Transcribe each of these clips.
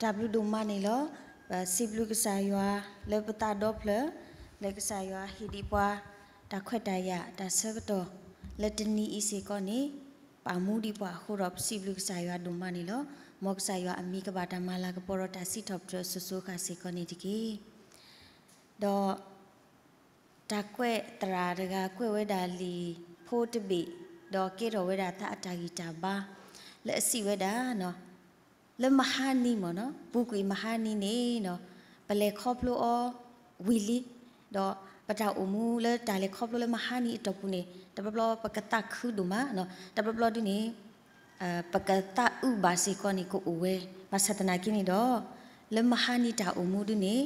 တၢ်ဘျုးဒိၣ်မးန့ၣ်လီၤ. ပစံးဘျုးကစၢ်ယွၤလၢပသးဒီဖျၢၣ်, လၢကစၢ်ယွၤဟ့ၣ်ဒံးပှၤ တၢ်ခွဲးတၢ်ယာ်တၢ်ဆၢကတီၢ် လၢတနံၤအံၤစ့ၢ်ကီးန့ၣ် ပာ်မူဒံးပှၤအဃိဒီး ပစံးဘျုးကစၢ်ယွၤဒိၣ်မးန့ၣ်လီၤ. မ်ကစၢ်ယွၤအမံၤကဘၣ်တၢ်မၤလၤကပီၤဒီးတၢ်စံးထီၣ်ပတြၢၤအစိၤစိၤအဃၣ်စ့ၢ်ကီးန့ၣ်တက့ၢ်. ဒီး တၢ်ကွဲးသရၣ်တဂၤကွဲးဝဲဒၣ်လံာ်ဖိတဘ့ၣ်, ဒီးကဲထီၣ်ဝဲဒၣ်သးအတၢ်ဂံၢ်တၢ်ဘါ, လၢအစံးဝဲဒၣ်, လၢမဟါနံၤမ့ၢ်နီၤ, ပူၤကွံာ်မဟါနံၤန့ၣ်နီၤ, ပလဲၤခီဖျိအီၤဝံၤလံ, ဒီးပတၢ်အိၣ်မူလၢတၢ်လဲၤခီဖျိလၢမဟါနံၤအတီၢ်ပူၤန့ၣ် တဘျီဘျီပကသးခုဒိၣ်မး, တဘျီဘျီဒ်န့ၣ် ပကသးအုးဘၣ်စ့ၢ်ကီးန့ၣ်ကအိၣ်ဝဲ, ဘၣ်ဆၣ်သနာ်က့န့ၣ်ဒီး လၢမဟါနံၤတၢ်အိၣ်မူဒ်န့ၣ်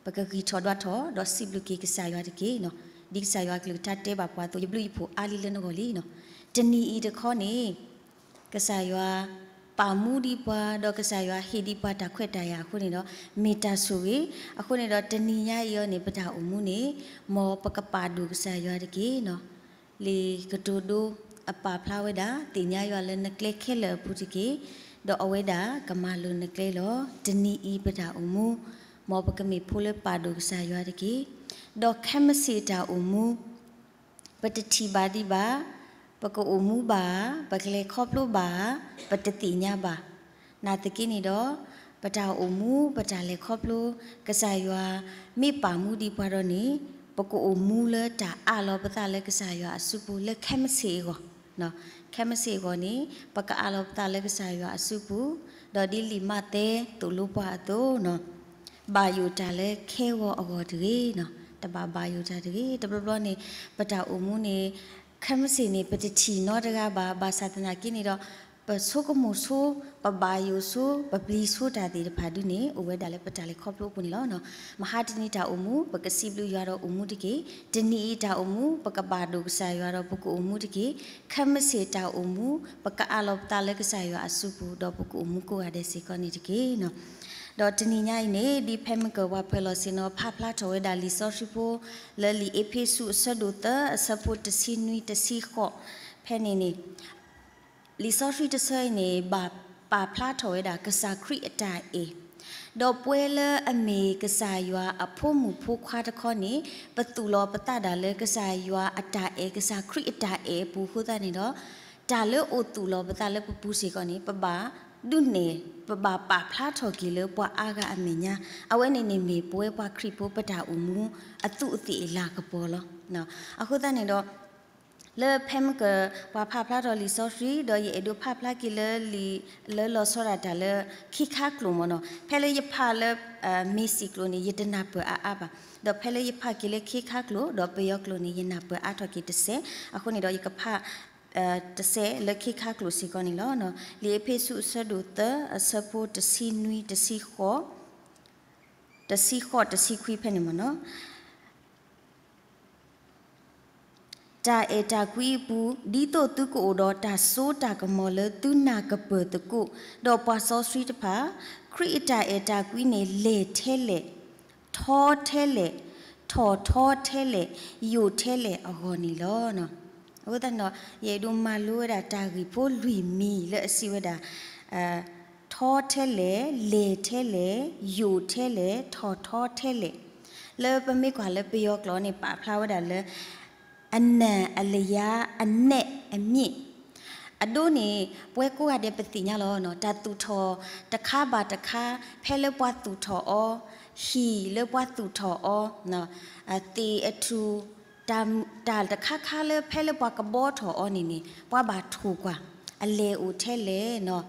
ပကဂံၢ်ထီၣ်ဒွးထီၣ် ဒီးစံးဘျုးက့ၤကစၢ်ယွၤတက့ၢ်နီၤ. ဒ်ကစၢ်ယွၤအကလုၢ်ကထါတဲဘၣ်ပှၤအသိး ယဘျုးယဖှိၣ်အါလံလၢနဂီၢ်လံနီၤ. တနံၤအံၤတခီန့ၣ် ကစၢ်ယွၤပာ်မူဒံးပှၤ ဒီးကစၢ်ယွၤဟ့ၣ်ဒံးပှၤတၢ်ခွဲးတၢ်ယာ်အဃိန့ၣ်ဒီး မ့ၢ်တၢ်ဆိၣ်ဂ့ၤ, အဃိန့ၣ်ဒီးတနံၤညါအံၤအီၤန့ၣ် ပတၢ်အိၣ်မူန့ၣ် မ်ပကပာ်ဒိၣ်ကစၢ်ယွၤတက့ၢ်နီၤ. လံာ်ကတိၤဒိအပာ်ဖျါဝဲဒၣ် သ့ၣ်ညါယွၤလၢနကျဲခဲလၢာ်အပူၤတက့ၢ်, ဒီးအဝဲဒၣ်ကမၤလိၤနကျဲလီၤ. တနံၤအံၤပတၢ်အိၣ်မူ မ်ပကမ့ၢ်ဖိလၢပာ်ဒိၣ်ကစၢ်ယွၤတက့ၢ်. ဒီးခဲမုၢ်ဆ့ၣ်တၢ်အိၣ်မူ ပတထံၣ်ဘၣ်ဒံးဘၣ်, ပကအိၣ်မူဘၣ်ဧါ, ပကလဲၤခီဖျိဘၣ်ဧါ, ပတသ့ၣ်ညါဘၣ်. နာ်သက့န့ၣ်ဒီး ပတၢ်အိၣ်မူ ပတၢ်လဲၤခီဖျိ ကစၢ်ယွၤမ့ၢ်ပာ်မူဒံးပှၤဒီးန့ၣ် ပကအိၣ်မူလၢတၢ်အးလီၤပသးလၢကစၢ်ယွၤအစုပူၤ လၢခဲမုၢ်ဆ့ၣ်အဂီၢ်, ခဲမုၢ်ဆ့ၣ်အဂီၢ်န့ၣ် ပကအးလီၤပသးလၢကစၢ်ယွၤအစုပူၤ, ဒီးဒ်လံာ်မးသဲသိၣ်လိပှၤအသိးနီၤ ဘၣ်ယိၣ်တၢ်လၢခဲဂီၤအဂီၢ်တဂ့ၤနီၤ, တဘၣ်ဘၣ်ယိၣ်တၢ်တဂ့ၤ. တဘျီဘျီန့ၣ် ပတၢ်အိၣ်မူန့ၣ် ခဲမုၢ်ဆ့ၣ်န့ၣ် ပတထံၣ်နီတဂၤဘၣ်, ဘၣ်ဆၣ်သနာ်က့န့ၣ်ဒီး ပဆိကမိၣ်ဆိ, ပဘၣ်ယိၣ်ဆိ, ပပျံၤဆိတၢ်သ့ၣ်တဖၣ်ဒုန့ၣ် အိၣ်ဝဲဒၣ်လၢပတၢ်လဲၤခီဖျိအပူၤန့ၣ်လီၤ. မဟါတနံၤတၢ်အိၣ်မူ ပကစံးဘျုးယွၤဒီးအိၣ်မူတက့ၢ်. တနံၤအံၤတၢ်အိၣ်မူ ပကဘၣ်ဒိၣ်ကစၢ်ယွၤဒီးပကအိၣ်မူတက့ၢ်. ခဲမုၢ်ဆ့ၣ်တၢ်အိၣ်မူ ပကအးလီၤပသးလၢကစၢ်ယွၤအစုပူၤ ဒီးပကအိၣ်မူကိးဂၤဒဲးစ့ၢ်ကီးန့ၣ်တက့ၢ်နီၤ. ဒီးတနံၤညါအံၤန့ၣ် ဒ်ဖဲမုၢ်ကၢၢ်ပှၤဖၢၣ်လီၤဆ့ၣ်နီၤ ဖးဖျါထီၣ်ဝဲဒၣ်လံာ်စီဆှံဖိ လၢလံာ်အ့းဖ့းစူးအဆၢဒိၣ်သၢ အဆၢဖိတဆံနွံ တဆံဃိး ဖဲန့ၣ်န့ၣ် လံာ်စီဆှံတဆၢအံၤန့ၣ် ဘၣ်ပာ်ဖျါထီၣ်ဝဲဒၣ်ကစၢ်ခရံာ်အတၢ်အဲၣ်, ဒီးပဝဲလၢအမ့ၢ်ကစၢ်ယွၤအဖိမုၣ်ဖိခွါတခီန့ၣ် ပသူၣ်လီၤပသးဒၣ်လၢကစၢ်ယွၤအတၢ်အဲၣ် ကစၢ်ခရံာ်အတၢ်အဲၣ်အပူၤအဃိသတးန့ၣ်ဒီး တၢ်လၢအိၣ်သူၣ်လီၤပသးလၢပပူၤစ့ၢ်ကီးန့ၣ် ပဘၣ်ဒုးနဲၣ် ပဘၣ်ပာ်ဖျါထီၣ်က့ၤလၢပှၤအါဂၤအမဲာ်ညါ, အဝဲန့ၣ်န့ၣ်မ့ၢ်ပဝဲပှၤခရံာ်ဖိပတၢ်အိၣ်မူအသူးအသ့ၣ်အလၤကပီၤလီၤ. အဃိသတးန့ၣ်ဒီး လၢဖဲမုၢ်ကၢၢ် ပှၤဖးဖျါထီၣ်လံာ်စီဆှံ ဒီးယအဲၣ်ဒိးဖးဖျါက့ၤလၢလံာ် လၢလီၤဆီဒၣ်တၢ်လၢခံခါကျိာ်မ့ၢ်နီၤ, ဖဲလၢယဖးလၢ မ့ၢ်စံၣ်ကျိာ်န့ၣ် ယတနၢ်ပၢၢ်အါအါဘၣ်, ဒီးဖဲလၢယဖးက့ၤလၢခံခါကျိာ် ဒီးပယီၤကျိာ်န့ၣ် ယနၢ်ပၢၢ်အါထီၣ်က့ၤတစဲး, အဃိန့ၣ်ဒီးယကဖး တစဲးလၢခံခါကျိာ်စ့ၢ်ကီးန့ၣ်လီၤ. လံာ်အ့းဖ့းစူးအဆၢဒိၣ်သၢ အဆၢဖိတဆံနွံ တဆံဃိး တဆံဃိး တဆံခွံဖဲန့ၣ်မ့ၢ်နီၤ. တၢ်အဲၣ်တၢ်ကွံအပူၤ ဒ်သိးသုကအိၣ်ဒီးတၢ်စိတၢ်ကမီၤလၢသုနၢ်ကပၢၢ်သကိး, ဒီးပှၤစီဆှံတဖၣ်, ခရံာ်အတၢ်အဲၣ်တၢ်ကွံန့ၣ် လဲၢ်ထဲလဲၣ်, ထီထဲလဲၣ်, ထီၣ်ထီထဲလဲၣ်, ယိာ်ထဲလဲၣ်အဂီၢ်န့ၣ်လီၤ. အဃိသတးန့ၣ်ဒီး ယအဲၣ်ဒိးမၤလိဝဲဒၣ်တၢ်ဂ့ၢ်ဖိလွံၢ်မံၤလၢအစံးဝဲဒၣ် ထီထဲလဲၣ်, လဲၢ်ထဲလဲၣ်, ယိာ်ထဲလဲၣ်, ထီၣ်ထီထဲလဲၣ်. လၢပမ့ၢ်ကွၢ်လၢပယီၤကျိာ်န့ၣ် ပာ်ဖျါဝဲဒၣ်လၢ အနံၣ်အလျါ အနဲၣ်အမြင့်. အဒိန့ၣ် ပဝဲကိးဂၤဒဲးပသ့ၣ်ညါလီၤနီၤ, တၢ်သူၣ်ထီၣ်တခါဘၣ်တခါ ဖဲလၢပှၤသူၣ်ထီၣ်အီၤ, ဟံၣ်လၢပှၤသူၣ်ထီၣ်အီၤ, သ့ၣ်အထူၣ် တၢ်တခါခါလၢဖဲလၢပှၤကဘှီထီၣ်အီၤန့ၣ်န့ၣ် ပှၤဘၣ်ထိၣ်ကွၢ်, အလဲၢ်အိၣ်ထဲလဲၣ်,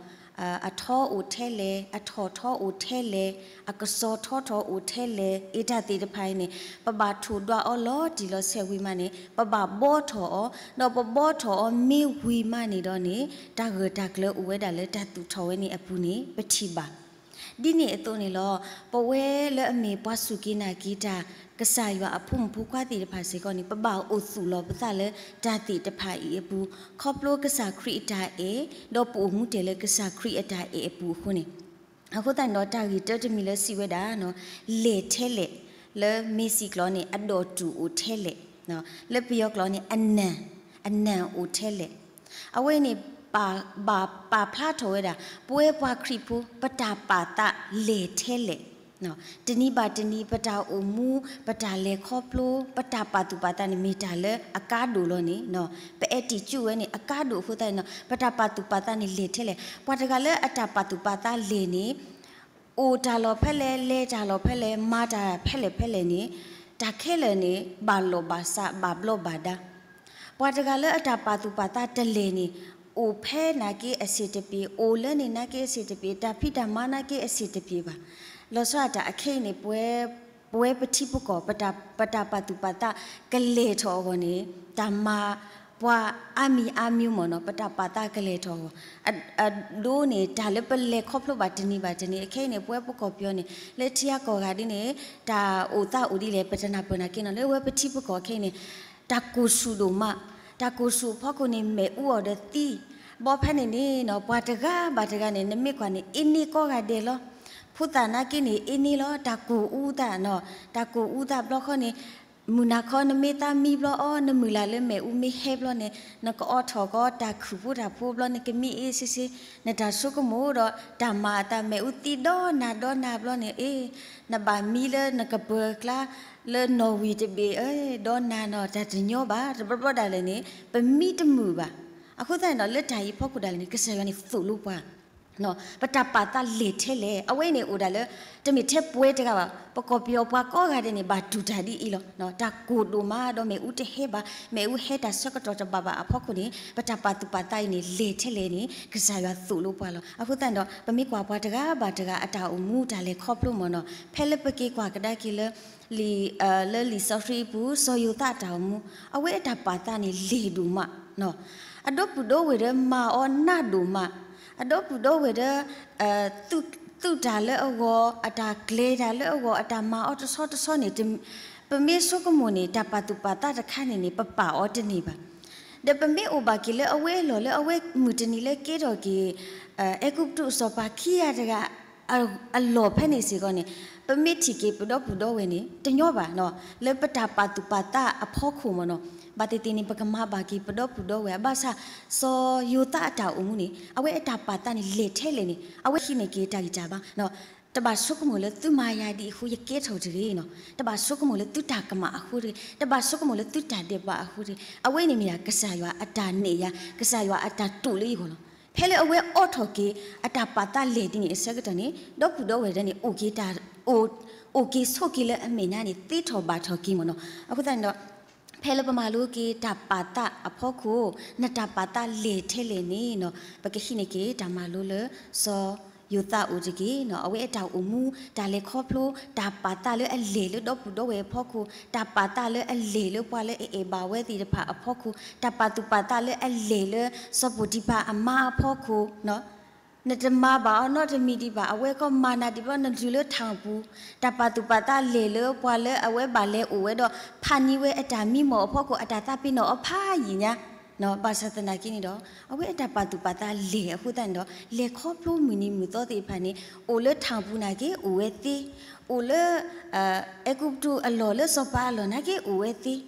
အထီအိၣ်ထဲလဲၣ်, အထီၣ်ထီအိၣ်ထဲလဲၣ်, အကစီၤထီထီၣ်အိၣ်ထဲလဲၣ်, အ့တၢ်သ့ၣ်တဖၣ်အံၤန့ၣ် ပဘၣ်ထိၣ်ဒွးအီၤလီၤတံၢ်လီၤဆဲးဝံၤမးန့ၣ် ပဘၣ်ဘှီထီၣ်အီၤ, ဒီးပဘှီထီၣ်အီၤမ့ၢ်ဝံၤမးန့ၣ်ဒီးန့ၣ် တၢ်ဂၢၢ်တၢ်ကျၢၤအိၣ်ဝဲဒၣ်လၢတၢ်သူၣ်ထီၣ်ဝဲန့ၣ်အပူၤန့ၣ် ပထံၣ်ဘၣ် ဒ်န့ၣ်အသိးန့ၣ်လီၤ. ပဝဲလၢအမ့ၢ်ပှၤစူၢ်က့ၤနာ်က့ၤတၢ် ကစၢ်ယွၤအဖိမုၣ်ဖိခွါသ့ၣ်တဖၣ်စ့ၢ်ကီးန့ၣ် ပဘၣ်အိၣ်သူၣ်လီၤပသးလၢတၢ်သ့ၣ်တဖၣ်အံၤအပူၤ, ခီဖျိကစၢ်ခရံာ်အတၢ်အဲၣ်, ဒီးပအိၣ်မူတ့ၢ်လၢကစၢ်ခရံာ်အတၢ်အဲၣ်အပူၤအဃိန့ၣ်, အဃိသတးန့ၣ်ဒီးတၢ်ဂ့ၢ်တၢတမံၤလၢစံးဝဲဒၣ် လဲၢ်ထဲလဲၣ်, လၢမ့ၢ်စံၣ်ကျိာ်န့ၣ် အဒီၣ်တူၢ်အိၣ်ထဲလဲၣ်, လၢပယီၤကျိာ်န့ၣ် အနံၣ်, အနံၣ်အိၣ်ထဲလဲၣ်. အဝဲန့ၣ် ပာ်ဘၣ်ပာ်ဖျါထီၣ်ဝဲဒၣ် ပဝဲပှၤခရံာ်ဖိ ပတၢ်ပာ်သးလဲၢ်ထဲလဲၣ်. တနံၤဘၣ်တနံၤ ပတၢ်အိၣ်မူ ပတၢ်လဲၤခီဖျိ ပတၢ်ပာ်သူၣ်ပာ်သးန့ၣ် မ့ၢ်တၢ်လၢအကါဒိၣ်လီၤန့ၣ်, ပအဲၣ်တံၢ်ကၠူၣ်ဝဲန့ၣ် အကါဒိၣ်အဃိသတးန့ၣ် ပတၢ်ပာ်သူၣ်ပာ်သးန့ၣ်လဲၢ်ထဲလဲၣ်. ပှၤတဂၤလၢအတၢ်ပာ်သူၣ်ပာ်သးလဲၢ်န့ၣ် အိၣ်တၢ်လီၢ်ဖဲလဲၣ် လဲၤတၢ်လီၢ်ဖဲလဲၣ် မၤတၢ်ဖဲလဲၣ်ဖဲလဲၣ်န့ၣ် တၢ်ခဲလၢာ်န့ၣ် ဘၣ်လီၢ်ဘၣ်စး ဘၣ်ဘျီးဘၣ်ဒါ. ပှၤတဂၤလၢအတၢ်ပာ်သူၣ်ပာ်သးတလဲၢ်န့ၣ် အိၣ်ဖဲနာ်က့အဆံးတပျ့ၤ, အိၣ်လၢန့ၣ်နာ်က့အဆံးတပျ့ၤ, တၢ်ဖံးတၢ်မၤနာ်က့အဆံးတပျ့ၤဘၣ်. လီၤဆီဒၣ်တၢ်အခဲအံၤန့ၣ် ပဝဲ ပဝဲပထံပကီၢ် ပတၢ် ပတၢ်ပာ်သူၣ်ပာ်သးကလဲၢ်ထီၣ်အဂီၢ်န့ၣ် တၢ်မၤပှၤအါမံၤအါမံၤမ့ၢ်နီၤ ပတၢ်ပာ်သးကလဲၢ်ထီၣ်အဂီၢ် အဒိန့ၣ် တၢ်လၢပလဲၤခီဖျိဘၣ်တနံၤဘၣ်တနံၤ အခဲအံၤန့ၣ် ပဝဲပကီၢ်ပယီၤန့ၣ် လၢထံဂၤကီၢ်ဂၤဒ်န့ၣ် တၢ်အိၣ်သးအိၣ်ဒ်လဲၣ် ပတနၢ်ပၢၢ်နာ်က့နီၤ လၢဝဲပထံပကီၢ်ခဲအံၤန့ၣ် တၢ်ကိၢ်ဆူၣ်ဒိၣ်မး, တၢ်ကိၢ်ဆူၣ်အဖီခိၣ်န့ၣ် မ့ၣ်အူအီၤဒီးသံ, ဘီဖဲန့ၣ်န့ၣ်နီၤ ပှၤတဂၤဘၣ်တဂၤန့ၣ် နမ့ၢ်ကွၢ်န့ၣ် အ့န့ကိးဂၤဒဲးလီၤ. ဖိသၣ်နာ်က့န့ၣ် အ့န့လီၤ တၢ်ကိၢ်အူသးနီၤ, တၢ်ကိၢ်အူသးဘျီဃီန့ၣ် မုၢ်နၤခီနမ့ၢ်သးမံဘျီအီၤ နမုၢ်လၢ်လၢမ့ၣ်အူမ့ၢ်ဟဲဘျီန့ၣ် နကအိးထီၣ်ကီးတၢ်ခုၣ်ဖိတၢ်ဖိဘျီ နကမံအ့စ့စ့, နတၢ်ဆိကမိၣ်ဒီး တၢ်မၤအသးမ့ၣ်အူသံဒီနၤဒီနၤဘျီန့ၣ် အ့ နဘၣ်မံလၢနကပၢၤကျါ လၢနီၣ်ဝံၣ်တဘ့ၣ် အ့ ဒီနၤနီၤ တၢ်တညီဘၣ် တဘျီဘျီဒၣ်လဲာ်န့ၣ် ပမံတမုာ်ဘၣ်. အဃိသတးန့ၣ်ဒီး လၢတၢ်အံၤအဖီခိၣ်ဒၣ်လဲာ်န့ၣ် ကစၢ်ယွၤန့ၣ်သိၣ်လိပှၤ ပတၢ်ပာ်သးလဲၢ်ထဲလဲၣ် အဝဲန့ၣ်အိၣ်ဒၣ်လၢ တမ့ၢ်ထဲပဝဲတဂၤဘၣ် ပကီၢ်ပယီၤပှၤကိးဂၤဒဲးန့ၣ် ဘၣ်တူၢ်တၢ်ဒ်အံၤလီၤ. တၢ်ကိၢ်ဒိၣ်မးဒီးမ့ၣ်အူတဟဲဘၣ် မ့ၣ်အူဟဲတၢ်ဆၢကတီၢ်တဘၣ်ဘၣ်အဖီခိၣ်န့ၣ် ပတၢ်ပာ်သူၣ်ပာ်သးအံၤန့ၣ် လဲၢ်ထဲလဲၣ်န့ၣ် ကစၢ်ယွၤသိၣ်လိပှၤလီၤ. အဃိသတးန့ၣ်ဒီး ပမ့ၢ်ကွၢ်ပှၤတဂၤဘၣ်တဂၤအတၢ်အိၣ်မူတၢ်လဲၤခီဖျိမ့ၢ်နီၤ ဖဲလၢပက့ၤကွၢ်ကဒါက့ၤလၢ လံာ် လၢလံာ်စီဆှံအပူၤ စီၤယိၤသးအတၢ်အိၣ်မူ အဝဲအတၢ်ပာ်သးန့ၣ်လဲၢ်ဒိၣ်မး အဒီပုၢ်ဒီဝဲၢ်ဒီးမၤအီၤနးဒိၣ်မး အဒီပုၢ်ဒီဝဲၢ်ဒီး သူၣ်တၢ်လၢအဂီၢ် အတၢ်ကျဲၤတၢ်လၢအဂီၢ် အတၢ်မၤအီၤတဆီတဆီန့ၣ် ပမ့ၢ်ဆိကမိၣ်န့ၣ် တၢ်ပာ်သူၣ်ပာ်သးတခါန့ၣ်န့ၣ် ပပာ်အီၤတန့ၢ်ဘၣ်. ဒီးပမ့ၢ်အိၣ်ဘၣ်က့ၤလၢအဝဲအလီၢ်လၢအဝဲမုၢ်တနံၤလၢကဲထီၣ်က့ၤ အဲၤကူပတူးအစီၤပၤခံဂၤတဂၤ အလီၢ်ဖဲန့ၣ်စ့ၢ်ကီးန့ၣ် ပမ့ၢ်ထံၣ်က့ၤပဒီပုၢ်ဒီဝဲၢ်န့ၣ် တညီဘၣ် လၢပတၢ်ပာ်သူၣ်ပာ်သးအဖီခိၣ်မ့ၢ်နီၤ ဘၣ်သ့ၣ်သ့ၣ်န့ၣ် ပကမၤဘၣ်က့ၤပဒီပုၢ်ဒီဝဲၢ် ဘၣ်ဆၣ် စီၤယိၤသးအတၢ်အိၣ်မူန့ၣ် အဝဲအတၢ်ပာ်သးန့ၣ်လဲၢ်ထဲလဲၣ်န့ၣ် အဝဲဟံးန့ၢ်က့ၤတၢ်ဂံၢ်တၢ်ဘါ တဘၣ်ဆိကမိၣ်လၢသုမၤယၤဒ်အဃိယကဲထီၣ်တဂ့ၤနီၤ တဘၣ်ဆိကမိၣ်လၢသုတၢ်ကမၣ်အဃိတဂ့ၤ တဘၣ်ဆိကမိၣ်လၢသုတၢ်ဒဲးဘးအဃိတဂ့ၤ အဝဲန့ၣ်မ့ၢ်ဒၣ်ကစၢ်ယွၤအတၢ်နဲၣ်ယၤ ကစၢ်ယွၤအတၢ်တိာ်လၢယဂီၢ်လီၤ. ဖဲလၢအဝဲအိးထီၣ်က့ၤ အတၢ်ပာ်သးလဲၢ်ဒ်န့ၣ်အဆၢကတီၢ်န့ၣ် ဒီပုၢ်ဒီဝဲၢ်ဒီးန့ၣ် အိၣ်က့ၤတၢ် အိၣ်က့ၤဆိးက့ၤလၢအမဲာ်ညါန့ၣ် သ့ထီၣ်ဘၣ်ထီၣ်က့ၤမ့ၢ်နီၤ အဃိသတးန့ၣ်ဒီး ဖဲလၢပမၤလိက့ၤတၢ်ပာ်သးအဖီခိၣ် နတၢ်ပာ်သးလဲၢ်ထဲလဲၣ်န့ၣ်နီၤ ပကဟံးန့ၢ်က့ၤတၢ်မၤလိလၢ စီၤယိၤသးအိၣ်တက့ၢ်နီၤ အဝဲအတၢ်အိၣ်မူ တၢ်လဲၤခီဖျိ တၢ်ပာ်သးလၢအလဲၢ်လၢဒီပုၢ်ဒီဝဲၢ်အဖီခိၣ် တၢ်ပာ်သးလၢအလဲၢ်လၢပှၤလၢအအဲၣ်ဘၣ်ဝဲသ့ၣ်တဖၣ်အဖီခိၣ် တၢ်ပာ်သူၣ်ပာ်သးလၢအလဲၢ်လၢစီၤပီတံဖၤအမါအဖီခိၣ် နတမၤဘၣ်အီၤနီတမံၤဒံးဘၣ် အဝဲကီမၤနၤဒံးဘျီနတုၤလၢထၣ်ပူၤ တၢ်ပာ်သူၣ်ပာ်သးလဲၢ်လၢပှၤလၢအဝဲဘၣ်လဲၤအိၣ်ဝဲဒီး ဖးနံၤဝဲအတၢ်မံမီၢ်အဖီခိၣ် အတၢ်သးပ့ၤနီၣ်အီၤဖးယံာ်ညါ ဘၣ်ဆၣ်သနာ်က့န့ၣ်ဒီး အဝဲအတၢ်ပာ်သူၣ်ပာ်သးလဲၢ်အဃိသတးန့ၣ်ဒီး လဲၤခီဖျိမုၢ်နံၤမုၢ်သီသ့ၣ်တဖၣ်န့ၣ် အိၣ်လၢထၣ်ပူၤနာ်က့အိၣ်ဝဲသ့, အိၣ်လၢ အဲၤကူပတူးအလီၢ်လၢစီၤပၤအလီၢ်နာ်က့ အိၣ်ဝဲသ့,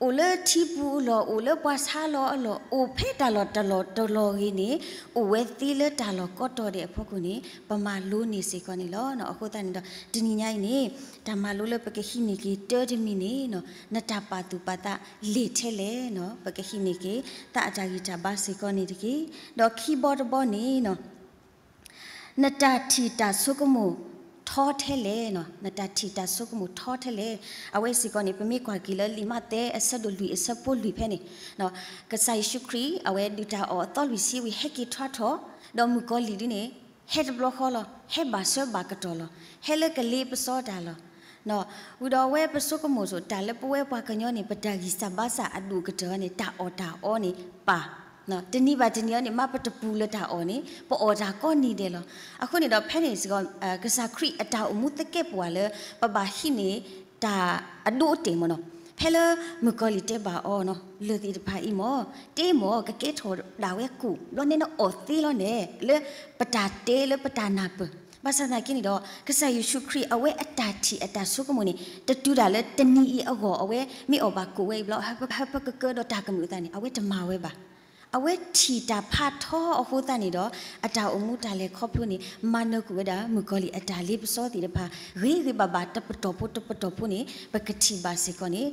အိၣ်လၢထံပူၤအလီၢ် အိၣ်လၢပှၤဆါလီၤအလီၢ် အိၣ်ဖဲတၢ်လီၢ်တလီၢ်တလီၢ်ဂ့ၤန့ၣ် အိၣ်ဝဲသ့လၢတၢ်လီၢ်ကိးတီၤဒဲးအဖီခိၣ်န့ၣ် ပမၤလိန့ၢ်စ့ၢ်ကီးန့ၣ်လီၤ. အဃိသတးန့ၣ်ဒီး တနံၤညါအံၤန့ၣ် တၢ်မၤလိလၢပကဟံးန့ၢ်က့ၤတၢ်တမံၤန့ၣ် နတၢ်ပာ်သူၣ်ပာ်သးလဲၢ်ထဲလဲၣ်နီၤ ပကဟံးန့ၢ်က့ၤ သးအတၢ်ဂံၢ်တၢ်ဘါစ့ၢ်ကီးန့ၣ်တက့ၢ်. ဒီးခံဘီတဘီန့ၣ်နီၤ နတၢ်ထံၣ်တၢ်ဆိကမိၣ်ထီထဲလဲၣ်နီၤ နတၢ်ထံၣ်တၢ်ဆိကမိၣ်ထီထဲလဲၣ်. အဝဲစ့ၢ်ကီးန့ၣ် ပမ့ၢ်ကွၢ်က့ၤလၢလံာ်မးသဲအဆၢဒိၣ်လွံၢ်အဆၢဖိလွံၢ်ဖဲန့ၣ် ကစၢ်ယ့ၣ်ၡူးခရံာ် အဝဲဒုၣ်တၢ်အီၣ်အသီလွံၢ်ဆံဝံၤ ဟဲက့ၤထီၣ်ထီၣ် ဒီးမုၣ်ကီၤလံၢ်ဒ်န့ၣ် ဟဲတဘျီဃီလီၤ ဟဲဘၣ်ဆၢဘၣ်ကတီၢ်လီၤ ဟဲလၢကလ့ပစီတၢ်လီၤ. ဝံၤဒီးအဝဲပဆိကမိၣ်ဆိးတၢ်လၢပဝဲပှၤကညီန့ၣ် ပတၢ်ဂံၢ်စၢ်ဘါစၢ်အဒိၣ်ကတၢၢ်န့ၣ် တၢ်အီၣ်တၢ်အီန့ၣ်ပၢ် တနံၤဘၣ်တနံၤအံၤန့ၣ် မ့ၢ်ပတပူၤလၢတၢ်အီၣ်န့ၣ် ပအီၣ်တၢ်ကိးနံၤဒဲးလီၤ. အဃိန့ၣ်ဒီးဖဲန့ၣ်စ့ၢ်ကီး ကစၢ်ခရံာ်အတၢ်အိၣ်မူသကဲးပဝးလၢ ပဘၣ်ဟံးန့ၢ်တၢ်အဒိအတဲာ်မ့ၢ်နီၤ ဖဲလၢမုၣ်ကီၤလံၢ်တဲဘၣ်အီၤနီၤ လၢၢ်သ့ၣ်တဖၣ်အံၤမ့ၢ် တ့မ့ၢ် ကကဲထီၣ်ဒၣ်ဝဲကိၣ် ဘျီန့ၣ်နအီၣ်သ့လီၤန့ၣ် လၢပတၢ်တဲလၢပတၢ်နၢ်ပၢၢ် ဘၣ်ဆၣ်သနာ်က့န့ၣ်ဒီး ကစၢ်ယ့ၣ်ၡူးခရံာ်အဝဲအတၢ်ထံၣ်အတၢ်ဆိကမိၣ်န့ၣ် တတုၤဒၣ်လၢတနံၤအံၤအဂီၢ် အဝဲမ့ၢ်အီၣ်ဘၣ်ကိၣ်ဝဲအံၤဘျီ ဟၢဖၢကကၢဒီးတၢ်ကမုာ်အသးန့ၣ် အဝဲတမၤဝဲဘၣ်. အဝဲထံၣ်တၢ်ဖးထီအဃိသတးန့ၣ်ဒီး အတၢ်အိၣ်မူတၢ်လဲၤခီဖျိန့ၣ် မၤနၢၤကွံာ်ဝဲဒၣ်မုၣ်ကီၤလံၢ်အတၢ်လ့ပစီသ့ၣ်တဖၣ် ဂ့ၤဂ့ၤဘၣ်ဘၣ်တပတီၢ်ဖိတပတီၢ်ဖိန့ၣ် ပကထံၣ်ဘၣ်စ့ၢ်ကီးန့ၣ်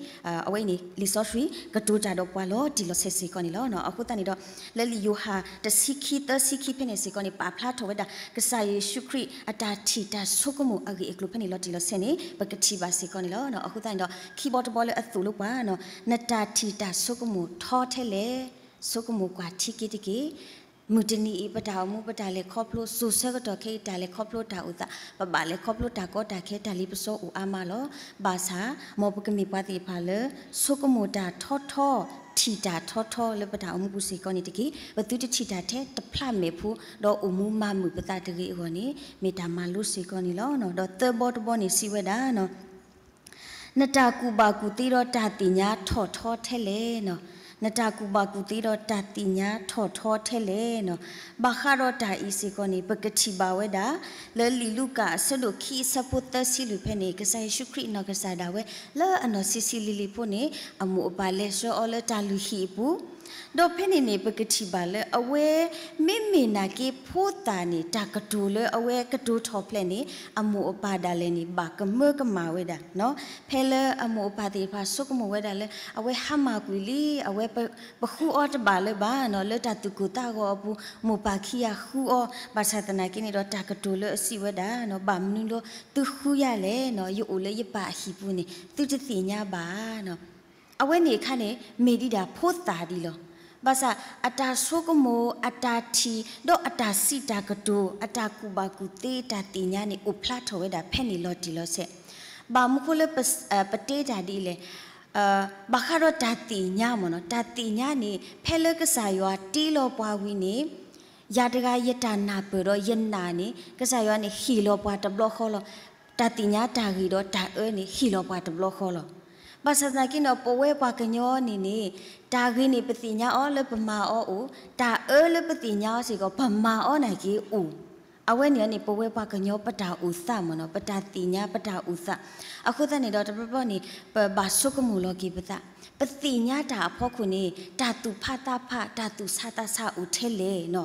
အဝဲအံၤန့ၣ် လံာ်စီဆှံကတိၤတၢ်ဒီးပှၤလီၤတံၢ်လီၤဆဲးစ့ၢ်ကီးန့ၣ်လီၤ. အဃိသတးန့ၣ်ဒီး လၢလံာ်ယိၤဟၣ်တဆံခံသၢဆံခံဖဲန့ၣ်စ့ၢ်ကီးန့ၣ် ပာ်ဖျါထီၣ်ဝဲဒၣ် ကစၢ်ယ့ၣ်ၡူးခရံာ်အတၢ်ထံၣ်တၢ်ဆိကမိၣ်အဂ့ၢ်အကျိၤဖဲန့ၣ်လီၤတံၢ်လီၤဆဲးန့ၣ် ပကထံၣ်ဘၣ်စ့ၢ်ကီးန့ၣ်လီၤ. အဃိသတးန့ၣ်ဒီး ခံဘီတဘီလၢအသိၣ်လိပှၤ နတၢ်ထံၣ်တၢ်ဆိကမိၣ်ထီထဲလဲၣ်, ဆိကမိၣ်ကွၢ်ထံက့ၤတက့ၢ်. မုၢ်တနံၤအံၤ ပတၢ်အိၣ်မူ ပတၢ်လဲၤခီဖျိ စိၤဆၢကတီၢ်ခဲအံၤ တၢ်လဲၤခီဖျိတၢ်အိၣ်သး ပဘၣ်လဲၤခီဖျိတၢ်ကီတၢ်ခဲ တၢ်လ့ပစီအိၣ်အါမးလီၤ. ဘၣ်ဆၣ် မ်ပကမ့ၢ်ပှၤသ့ၣ်တဖၣ်လၢ ဆိကမိၣ်တၢ်ထီထီ, ထံၣ်တၢ်ထီထီလၢပတၢ်အိၣ်မူပူၤစ့ၢ်ကီးန့ၣ်တက့ၢ်. ပသုတထံၣ်တၢ်ထဲတဖျးမဲာ်ဖိ ဒီးအိၣ်မူမၤမုာ်ပသးတဂ့ၤအဂီၢ်န့ၣ် မ့ၢ်တၢ်မၤလိစ့ၢ်ကီးန့ၣ်လီၤ. ဒီးသၢဘီတဘီန့ၣ်စံးဝဲဒၣ် နတၢ်ကူၣ်ဘၣ်ကူၣ်သ့ဒီးတၢ်သ့ၣ်ညါထီၣ်ထီထဲလဲၣ်. နတၢ်ကူၣ်ဘၣ်ကူၣ်သ့ဒီးတၢ်သ့ၣ်ညါထီၣ်ထီထဲလဲၣ်. ဘၣ်ဃးဒီးတၢ်အံၤစ့ၢ်ကီးန့ၣ် ပကထံၣ်ဘၣ်ဝဲဒၣ် လၢလံာ်လူၤကၣ်အဆၢဒိၣ်ခံအဆၢဖိသၢဆံလွံၢ်ဖဲန့ၣ် ကစၢ်ယ့ၣ်ၡူးခရံာ်နီၢ်ကစၢ်ဒၣ်ဝဲ လၢအနီၢ်ဆံးဆံးလံၤလံၤဖိန့ၣ် အမိၢ်အပၢ်လဲၤဆှၢအီၤလၢတၢ်လုၢ်ဟံၣ်အပူၤ ဒီးဖဲန့ၣ်န့ၣ် ပကထံၣ်ဘၣ်လၢအဝဲ မ့မ့ၢ်နာ်က့ဖိသၣ်န့ၣ် တၢ်ကတိၤလၢအဝဲကတိၤထီၣ်ဖျဲးန့ၣ် အမိၢ်အပၢ်ဒၣ်လဲာ်န့ၣ် ဘၣ်ကမၢကမၣ်ဝဲဒၣ်. ဖဲလၢအမိၢ်အပၢ်သ့ၣ်တဖၣ်ဆိကမိၣ်ဝဲဒၣ်လၢ အဝဲဟါမၢ်ကွံာ်လံ, အဝဲ ပဃုအီၤတဘၣ်လၢၤဘၣ်နီၤ, လၢတၢ်သူၣ်ကိၢ်သးဂီၤအပူၤ မိၢ်ပၢ်ခံဂၤဃုအီၤ, ဘၣ်ဆၣ်သနာ်က့န့ၣ်ဒီး တၢ်ကတိၤလၢအစံးဝဲဒၣ်နီၤ, ဘၣ်မနုၤလၢသုဃုယၤလဲၣ်နီၤ, ယအိၣ်လၢယပၢ်အဟံၣ်ပူၤန့ၣ် သုတသ့ၣ်ညါဘၣ်နီၤ. အဝဲန့ၣ်အခါန့ၣ် မ့ၢ်ဒံးဒၣ်ဖိသၣ်ဒံးလီၤ. ဘၣ်ဆၣ်အတၢ်ဆိကမိၣ်, အတၢ်ထံၣ်, ဒီးအတၢ်စံးတၢ်ကတိၤ, အတၢ်ကူၣ်ဘၣ်ကူၣ်သ့ တၢ်သ့ၣ်ညါန့ၣ် အိၣ်ဖျါထီၣ်ဝဲဒၣ်ဖဲန့ၣ်လီၤတံၢ်လီၤဆဲး. ဘၣ်မနုၤဃိလၢပ ပတဲတၢ်ဒ်လဲၣ်, ဘၣ်ဃးဒီးတၢ်သ့ၣ်ညါမ့ၢ်နီၤ, တၢ်သ့ၣ်ညါန့ၣ် ဖဲလၢကစၢ်ယွၤတ့လီၤပှၤဝံၤန့ၣ် ယၤတဂၤယတၢ်နၢ်ပၢၢ်ဒီးယနာ်န့ၣ် ကစၢ်ယွၤန့ၣ်ဟ့ၣ်လီၤပှၤတဘျီဃီလီၤ. တၢ်သ့ၣ်ညါတၢ်ဂ့ၤဒီးတၢ်အၢန့ၣ် ဟ့ၣ်လီၤပှၤတဘျီဃီလီၤ. ဘၣ်ဆၣ်သနာ်က့န့ၣ်ဒီး ပဝဲပှၤကညီန့ၣ်န့ၣ် တၢ်ဂ့ၤန့ၣ် ပသ့ၣ်ညါအီၤလၢပမၤအီၤအိၣ်, တၢ်အၢလၢပသ့ၣ်ညါအီၤစ့ၢ်ကီး ပမၤအီၤနာ်က့အိၣ်. အဝဲန့ၣ်န့ၣ် ပဝဲပှၤကညီပတၢ်အိၣ်သးမ့ၢ်နီၤ, ပတၢ်သ့ၣ်ညါပတၢ်အိၣ်သး. အဃိသတးန့ၣ်ဒီး တဘျီဘျီန့ၣ် ပဘၣ်ဆိကမိၣ်လီၤက့ၤပသး, ပသ့ၣ်ညါတၢ်အဖီခိၣ်န့ၣ် တၢ်သူၣ်ဖးသးဖး တၢ်သူၣ်ဆးသးဆးအိၣ်ထဲလဲၣ်နီၤ.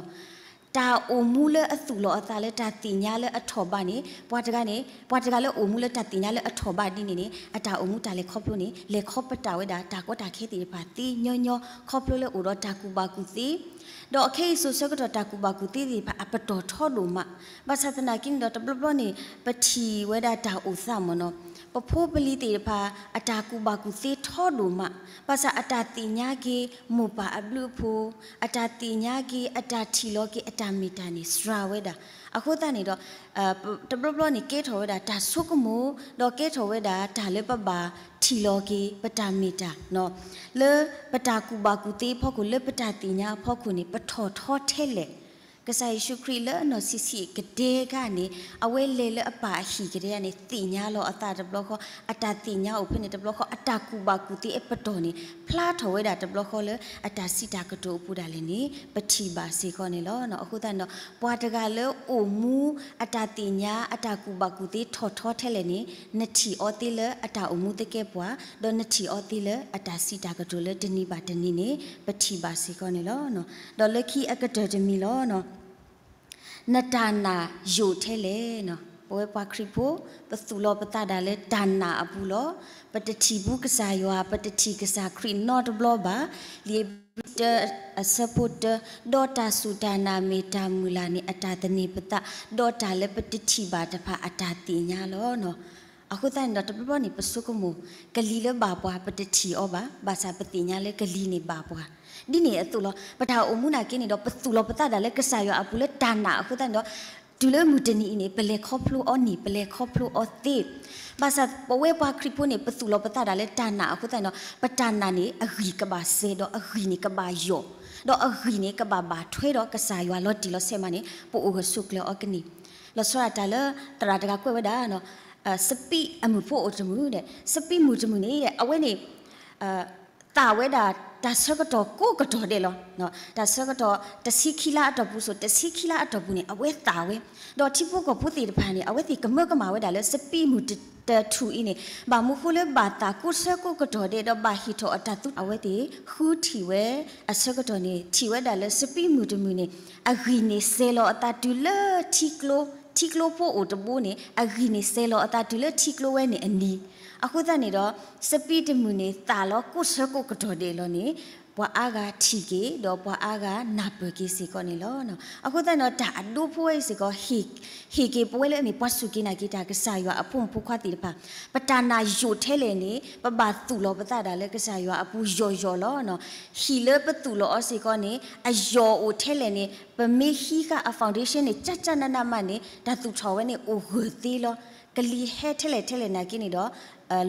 တၢ်အိၣ်မူလၢအသူၣ်လီၤအသးလၢတၢ်သ့ၣ်ညါလၢအထီၣ်ဘးန့ၣ် ပှၤတဂၤန့ၣ် ပှၤတဂၤလၢအိၣ်မူလၢတၢ်သ့ၣ်ညါလၢအထီၣ်ဘးဒ်န့ၣ်န့ၣ် အတၢ်အိၣ်မူတၢ်လဲၤခီဖျိန့ၣ် လဲၤခီပတာ်ဝဲဒၣ် တၢ်ကီတၢ်ခဲသ့ၣ်တဖၣ်သ့ညီညီ ခီဖျိလၢအိၣ်ဒီးတၢ်ကူၣ်ဘၣ်ကူၣ်သ့ ဒီးအခဲအံၤစိၤဆၢကတီၢ်တၢ်ကူၣ်ဘၣ်ကူၣ်သ့သ့ၣ်တဖၣ်အပတီၢ်ထီဒိၣ်မး. ဘၣ်ဆၣ်သနာ်က့န့ၣ်ဒီး တဘျီဘျီန့ၣ် ပထံၣ်ဝဲဒၣ်တၢ်အိၣ်သးမ့ၢ်နီၤ, ပဖိပလံၤသ့ၣ်တဖၣ် အတၢ်ကူၣ်ဘၣ်ကူၣ်သ့ထီဒိၣ်မး, ဘၣ်ဆၣ်အတၢ်သ့ၣ်ညါက့ၤ မိၢ်ပၢ်အဘျုးအဖှိၣ်, အတၢ်သ့ၣ်ညါက့ၤ အတၢ်ထံၣ်လီၤက့ၤ အတၢ်မ့ၢ်တၢ်န့ၣ် စှၤဝဲဒၣ်. အဃိသတးန့ၣ်ဒီး တဘျီဘျီန့ၣ် ကဲထီၣ်ဝဲဒၣ်တၢ်ဆိကမိၣ်, ဒီးကဲထီၣ်ဝဲဒၣ်တၢ်လၢပဘၣ်ထံၣ်လီၤက့ၤ ပတၢ်မ့ၢ်တၢ် လၢပတၢ်ကူၣ်ဘၣ်ကူၣ်သ့အဖီခိၣ် လၢပတၢ်သ့ၣ်ညါအဖီခိၣ်န့ၣ် ပထီၣ်ထီထဲလဲၣ်. ကစၢ်ယ့ၣ်ၡူးခရံာ်လၢအနီၢ်ဆံးဆံးကတဲခါန့ၣ် အဝဲလဲၤလၢအပၢ်အဟံၣ်ကတဲန့ၣ် သ့ၣ်ညါလီၤအသးတဘျီဃီ, အတၢ်သ့ၣ်ညါအိၣ်ဖဲန့ၣ်တဘျီဃီ, အတၢ်ကူၣ်ဘၣ်ကူၣ်သ့အပတီၢ်န့ၣ် ဖျါထီၣ်ဝဲဒၣ်တဘျီဃီလၢအတၢ်စံးတၢ်ကတိၤအပူၤဒၣ်လဲာ်န့ၣ် ပထံၣ်ဘၣ်စ့ၢ်ကီးန့ၣ်လီၤ. အဃိသတးန့ၣ်ဒီး ပှၤတဂၤလၢအိၣ်မူအတၢ်သ့ၣ်ညါ အတၢ်ကူၣ်ဘၣ်ကူၣ်သ့ထီၣ်ထီထဲလဲၣ်န့ၣ် နထံၣ်အီၤသ့လၢအတၢ်အိၣ်မူသကဲပှၤ, ဒီးနထံၣ်အီၤသ့လၢအတၢ်စံးတၢ်ကတိၤလၢတနံၤဘၣ်တနံၤန့ၣ် ပထံၣ်ဘၣ်စ့ၢ်ကီးန့ၣ်လီၤ. ဒီးလၢခံအကတၢၢ်တမံၤလီၤ. နတၢ်နာ်ယိာ်ထဲလဲၣ်. ပဝဲပှၤခရံာ်ဖိ ပသူၣ်လီၤပသးဒၣ်လၢတၢ်နာ်အပူၤလီၤ. ပတထံၣ်ဘူးကစၢ်ယွၤ, ပတထံၣ်ကစၢ်ခရံာ်နီတဘျီဘၣ်. လံာ်ဧ့ၤဘြံၤတၢ အဆၢဖိတၢ, ဒီးတၢ်စူၢ်တၢ်နာ်မ့ၢ်တၢ်မုၢ်လၢ်န့ၣ် အတၢ်သန့ၤပသး, ဒီးတၢ်လၢပတထံၣ်ဘၣ်တဖၣ်အတၢ်သ့ၣ်ညါလီၤ. အဃိသတးန့ၣ်ဒီး တဘျီဘျီန့ၣ် ပဆိကမိၣ် ကလံၤလၢဘၣ်ပှၤ ပတထံၣ်အီၤဘၣ်, ဘၣ်ဆၣ်ပသ့ၣ်ညါလၢကလံၤန့ၣ်ဘၣ်ပှၤ. ဒ်န့ၣ်အသိးလီၤ. ပတၢ်အိၣ်မူနာ်က့န့ၣ်ဒီး ပသူၣ်လီၤပသးဒၣ်လၢကစၢ်ယွၤအပူၤလၢတၢ်နာ်အဃိသတးန့ၣ်ဒီး တုၤလၢမုၢ်တနံၤအံၤန့ၣ် ပလဲၤခီဖျိအီၤန့ၣ် ပလဲၤခီဖျိအီၤသ့. ဘၣ်ဆၣ်ပဝဲပှၤခရံာ်ဖိန့ၣ် ပသူၣ်လီၤပသးဒၣ်လၢတၢ်နာ်အဃိသတးန့ၣ်ဒီး ပတၢ်နာ်န့ၣ် အဂံၢ်ကဘၣ်စဲး ဒီးအဂံၢ်န့ၣ်ကဘၣ်ယိာ်, ဒီးအဂံၢ်န့ၣ်ကဘၣ်ဘၣ်ထွဲဒီးကစၢ်ယွၤလီၤတံၢ်လီၤဆဲးမးန့ၣ် ပအိၣ်ဂၢၢ်ဆိးကျၢၤအီၤကန့ၢ်. လီၤဆီဒၣ်တၢ်လၢသရၣ်တဂၤကွဲးဝဲဒၣ် စပံးအမုၢ်ဖိအိၣ်တမုၢ်ဒီး စပံးမုၢ်တမုၢ်န့ၣ် အဝဲန့ၣ် သၣ်ဝဲဒၣ် တၢ်ဆၢကတီၢ်ကိးကတီၢ်ဒဲးလီၤ. တၢ်ဆၢကတီၢ်တဆံခံလါအတီၢ်ပူၤစိၤ တဆံခံလါအတီၢ်ပူၤန့ၣ် အဝဲသးဝဲ, ဒီးထံဖိကီၢ်ဖိသ့ၣ်တဖၣ်န့ၣ် အဝဲသ့ၣ်ကမၢကမၣ်ဝဲဒၣ်လၢစပံးမုၢ်တထူၣ်အံၤန့ၣ် ဘၣ်မနုၤဃိလၢဘၣ်သးကိးဆၢကိးကတီၢ်ဒဲး ဒီးဘၣ်ဟ့ၣ်ထီၣ်အတၢ်သူ အဝဲသ့ၣ်ဃုထံၣ်ဝဲ အဆၢကတီၢ်န့ၣ် ထံၣ်ဝဲဒၣ်လၢစပံးမုၢ်တမုၢ်န့ၣ် အဂံၢ်န့ၣ်စဲၤလီၤအသးတုၤလၢထံကျိ, ထံကျိဖိအိၣ်တဘိန့ၣ် အဂံၢ်န့ၣ်စဲၤလီၤအသးတုၤလၢထံကျိဝဲန့ၣ်အနံၤ, အဃိသတးန့ၣ်ဒီး စပံးတမုၢ်န့ၣ် သးလီၤကိးဆၢကိးကတီၢ်ဒဲးလီၤန့ၣ် ပှၤအါဂၤထံၣ်က့ၤ ဒီးပှၤအါဂၤနၢ်ပၢၢ်က့ၤစ့ၢ်ကီးန့ၣ်လီၤ. အဃိသတးန့ၣ်ဒီး တၢ်အဒိဖိဝဲအံၤစ့ၢ်ကီး ဟ့ၣ်က့ၤပဝဲလၢအမ့ၢ်ပှၤစူၢ်က့ၤနာ်က့ၤတၢ် ကစၢ်ယွၤအဖိမုၣ်ဖိခွါသ့ၣ်တဖၣ်, ပတၢ်နာ်ယိာ်ထဲလဲၣ်န့ၣ် ပဘၣ်သူၣ်လီၤပသးဒၣ်လၢကစၢ်ယွၤအပူၤယိာ်ယိာ်လီၤ. ဟံၣ်လၢပသူၣ်လီၤအီၤစ့ၢ်ကီးန့ၣ် အယိာ်အိၣ်ထဲလဲၣ်န့ၣ် ပမ့ၢ်ဟံးဃာ်အ foundation န့ၣ် ကၠၢ်ကၠၢ်နးနးမးန့ၣ် တၢ်သူၣ်ထီၣ်ဝဲန့ၣ်အိၣ်ဂၢၢ်သ့လီၤ. ကလံၤဟဲထဲလဲၣ်ထဲလဲၣ်နာ်က့န့ၣ်ဒီး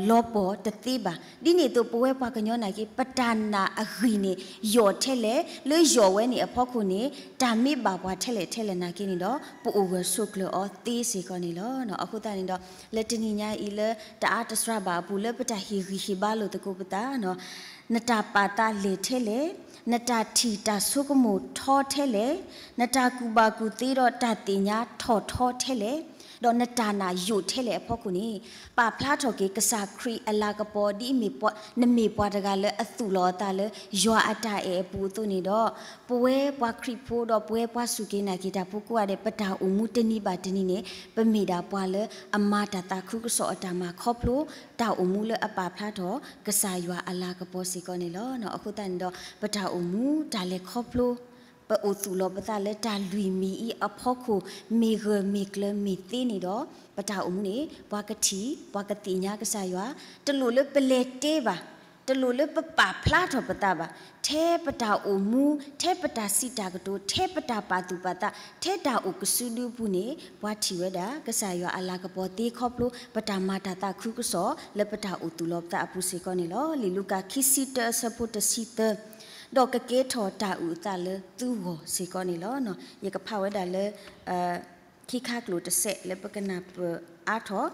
လီၤပှီၢ်တသ့ဘၣ်. ဒ်န့ၣ်အသိး ပဝဲပှၤကညီနာ်က့ ပတၢ်နာ်အဂံၢ်န့ၣ် ယိာ်ထဲလဲၣ်, လၢယိာ်ဝဲန့ၣ်အဖီခိၣ်န့ၣ် တၢ်မ့ၢ်ဘၣ်ပှၤထဲလဲၣ်ထဲလဲၣ်နာ်က့န့ၣ်ဒီး ပအိၣ်ဂၢၢ်ဆိးကျၢၤအီၤသ့စ့ၢ်ကီးန့ၣ်လီၤ. အဃိသတးန့ၣ်ဒီး လၢတနံၤညါအံၤလၢတအါတစှၤဘၣ်အပူၤ လၢပတၢ်ဟ့ၣ်ဂံၢ်ဟ့ၣ်ဘါလိာ်သကိးပသး နတၢ်ပာ်သးလဲၢ်ထဲလဲၣ်, နတၢ်ထံၣ်တၢ်ဆိကမိၣ်ထီထဲလဲၣ်, နတၢ်ကူၣ်ဘၣ်ကူၣ်သ့ဒီးတၢ်သ့ၣ်ညါထီၣ်ထီထဲလဲၣ်, ဒီးနတၢ်နာ်ယိာ်ထဲလဲၣ်အဖီခိၣ်န့ၣ် ပာ်ဖျါထီၣ်က့ၤကစၢ်ခရံာ်အလၤကပီၤ ဒ်အမ့ၢ်ပှၤ နမ့ၢ်ပှၤတဂၤလၢအသူၣ်လီၤအသးလၢ ယွၤအတၢ်အဲၣ်အပူၤအသိးန့ၣ်ဒီး ပဝဲပှၤခရံာ်ဖိဒီးပဝဲပှၤစူၢ်က့ၤနာ်က့ၤတၢ်ဖိကိးဂၤဒဲး ပတၢ်အိၣ်မူတနံၤဘၣ်တနံၤန့ၣ် ပမ့ၢ်ဒၣ်ပှၤလၢအမၤတၢ်သးခုကစီၣ်အတၢ်မၤခီဖျိ တၢ်အိၣ်မူလၢအပာ်ဖျါထီၣ် ကစၢ်ယွၤအလၤကပီၤစ့ၢ်ကီးန့ၣ်လီၤ. အဃိသတးန့ၣ်ဒီး ပတၢ်အိၣ်မူတၢ်လဲၤခီဖျိ ပအိၣ်သူၣ်လီၤပသးလၢတၢ်လွံၢ်မံၤအံၤအဖီခိၣ် မ့ၢ်ဂၢၢ်မ့ၢ်ကျၢၤမ့ၢ်သ့န့ၣ်ဒီး ပတၢ်အိၣ်မူန့ၣ် ပှၤကထံၣ် ပှၤကသ့ၣ်ညါကစၢ်ယွၤ တလိၣ်လၢပလဲၤတဲဘၣ်, တလိၣ်လၢပပာ်ဖျါထီၣ်ပသးဘၣ်, ထဲပတၢ်အိၣ်မူ ထဲပတၢ်စံးတၢ်ကတိၤ ထဲပတၢ်ပာ်သူၣ်ပာ်သး ထဲတၢ်အိၣ်ကစုဒုအပူၤန့ၣ် ပှၤထံၣ်ဝဲဒၣ် ကစၢ်ယွၤအလၤကပီၤသ့ခီဖျိ ပတၢ်မၤတၢ်သးခုကစီၣ်လၢပတၢ်အိၣ်သူၣ်လီၤပသးအပူၤစ့ၢ်ကီးန့ၣ်လီၤ. လံာ်လူၤကၣ်ခံဆံတၢအဆၢဖိတဆံသၢ ဒီးကကဲထီၣ်တၢ်အုၣ်အသးလၢသုဂီၢ်စ့ၢ်ကီးန့ၣ်လီၤ. ယကဖးဝဲဒၣ်လၢ ခံခါကျိာ်တစဲးလၢပကနၢ်ပၢၢ်အါထီၣ်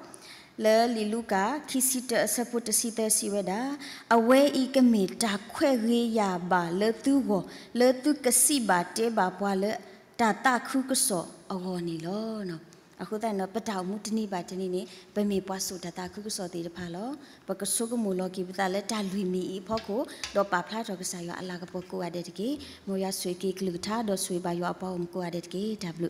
လၢလံာ်လူၤကၣ် ခံဆံတၢအဆၢဖိတဆံသၢစံးဝဲဒၣ်, အဝဲအံၤကမ့ၢ်တၢ်ခွဲးဂ့ၤယာ်ဘၣ်လၢသုဂီၢ် လၢသုကစံးဘၣ်တဲဘၣ်ပှၤလၢတၢ်သးခုကစီၣ်အဂီၢ်န့ၣ်လီၤ. အဃိသတးန့ၣ်ဒီး ပတၢ်အိၣ်မူတနံၤဘၣ်တနံၤန့ၣ် ပမ့ၢ်ပှၤစိာ်တၢ်သးခုကစီၣ်သ့ၣ်တဖၣ်လီၤ. ပကဆိကမိၣ်လီၤက့ၤပသးလၢတၢ်လွံၢ်မံၤအံၤအဖီခိၣ် ဒီးပာ်ဖျါထီၣ်ကစၢ်ယွၤအလၤကပီၤကိးဂၤဒဲးတက့ၢ်. မ်ယွၤဆိၣ်ဂ့ၤက့ၤကလုၢ်ကထါ ဒီးဆိၣ်ဂ့ၤဘၣ်ယွၤအပှၤဂီၢ်မုၢ်ကိးဂၤဒဲးတက့ၢ်. တၢ်ဘျုး